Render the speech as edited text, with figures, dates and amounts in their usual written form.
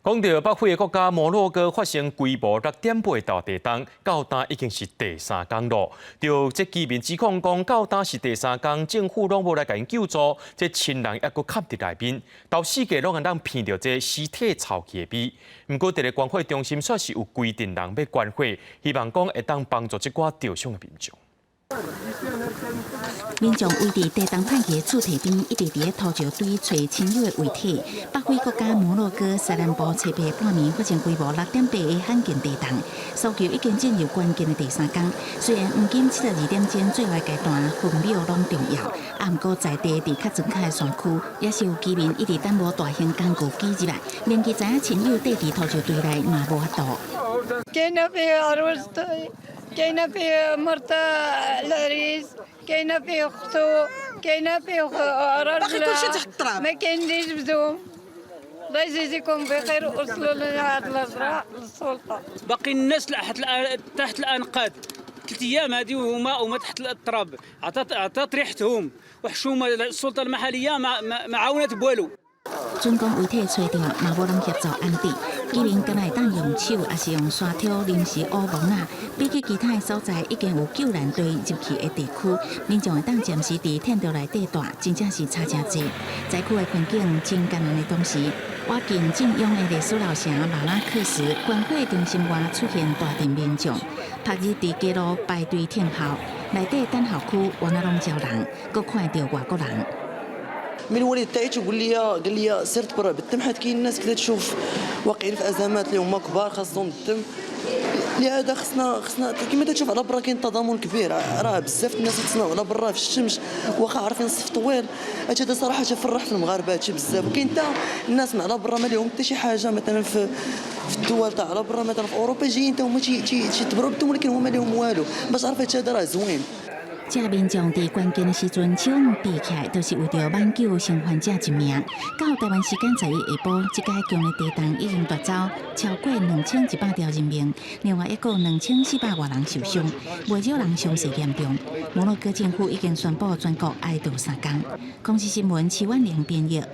講到北非的國家摩洛哥發生規模6.8大地動，到今已經是第三工囉。著這居民指控講，到今是第三工，政府攏無來共𪜶救助，這親人猶閣崁佇內面，兜四界攏會當聞著這屍體臭氣的味。毋過，佇咧關懷中心煞是有規陣人欲捐血，希望講會當幫助這寡著傷的民眾。民眾圍佇地動歹去的厝堤邊，一直佇咧土石堆揣親友的遺體。北非國家摩洛哥西南部初八半暝發生規模6.8的罕見地動，搜救已經進入關鍵的第三工。雖然黃金72點鐘最後階段分秒攏重要，啊，毋過在地佇較莊腳的山區，也是有居民一直等無大型工具擠入來，連佢知影親友綴佇土石堆內嘛無法度。 كاينه فيه مرت العريس، كاينه فيه اختو، كاينه فيه راجل. باقي كلشي تحت التراب. ما كاين اللي يجبدهم. الله يجازيكم بخير، وصلوا لنا هاد الهضره للسلطه. باقي الناس تحت الانقاض 3 ايام هذه وهما تحت التراب، عطات ريحتهم وحشومه. السلطه المحليه ما عاونت بوالو.準講遺體揣著，嘛無人協助安置，居民敢若會當用手，抑是用沙土臨時烏墓仔。比起其他的所在，已經有救難隊入去的地區，民眾會當暫時佇天道內底蹛，真正是差誠濟。災區的環境真艱難的同時，倚近正央的歷史老城馬拉克什關懷中心外出現大陣民眾，曝日佇街路排隊等候，內底等候區原來攏招人，閣看著外國人。 من الوالد تاعي تيقول لي، قال لي سير تبرع بالدم، حيت كاين الناس كذا تشوف واقعين في ازمات اللي هما كبار خاصهم الدم. لهذا خصنا كما تشوف على برا كاين تضامن كبير، راه بزاف الناس يتسناو على برا في الشمس واخا عارفين الصف طويل. هادشي هذا صراحه تفرح في المغاربه هادشي بزاف. وكاين حتى الناس من على برا ما لهم حتى شي حاجه، مثلا في الدول تاع على برا، مثلا في اوروبا، جايين حتى هما تيتبرعوا بالدم ولكن هما لهم والو. باش عرف هادشي هذا راه زوين. 這民眾佇關鍵的時陣手臂起來，就是為著挽救生還者一命。到台灣時間11下晡，這擺強烈地動已經奪走超過2100條人命，另外一個2400外人受傷，袂少人傷勢嚴重。摩洛哥政府已經宣布全國哀悼3工。公視新聞徐婉玲編譯。